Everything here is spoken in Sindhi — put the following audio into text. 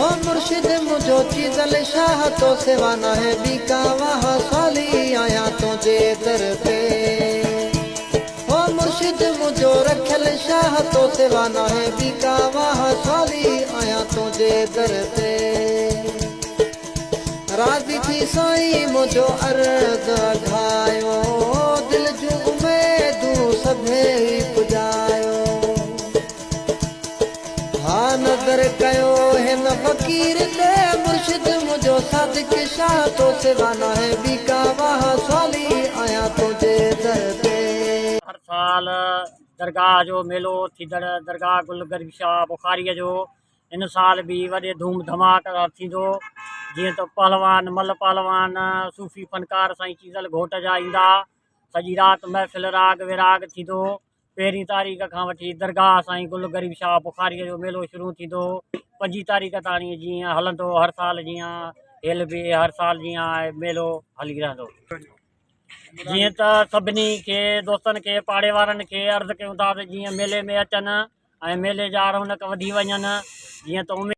هو مرشد منهنجو چيزل شاهه تو سوا ناهي ٻي ڪا واهه سوالي آهيان تنهنجي در تي هو مرشد منهنجو رکيل شاهه تو سوا ناهي ٻي ڪا واهه سوالي آهيان تنهنجي در تي راضي ٿي سائين منهنجو عرض اگهايو دل جون اميدون سڀيئي پڄايو. ها نظر ڪيو هن فقير تي مرشد منهنجو صادق شاهه تو سوا ناهي ٻي ڪا واهه سوالي آهيان تنهنجي در تي. هر سال درگاهه جو ميلو ٿيندڙ درگاهه گل غريب شاهه بخاريء جو هن سال به وڏي ڌوم ڌماڪ سان ٿيندو جيئن ته پهلوان مل پهلوان صوفي فنڪار سائين چيزل گهوٽ جا ايندا سڄي رات محفل راڳ ويراڳ ٿيندو پهرين تاريخ کان وٺي درگاهه سائين گل غريب شاهه بخاريء جو ميلو شروع ٿيندو پنجين تاريخ تاڻي جيئن هلندو هر سال جيئن هيل به هر سال جيئن آهي ميلو هلي رهندو جيئن ته سڀني کي دوستن کي پاڙي وارن کي عرض ڪيون ٿا ته جيئن ميلي ۾ اچن ۽ ميلي جا رونق وڌي وڃن جيئن ته اميد.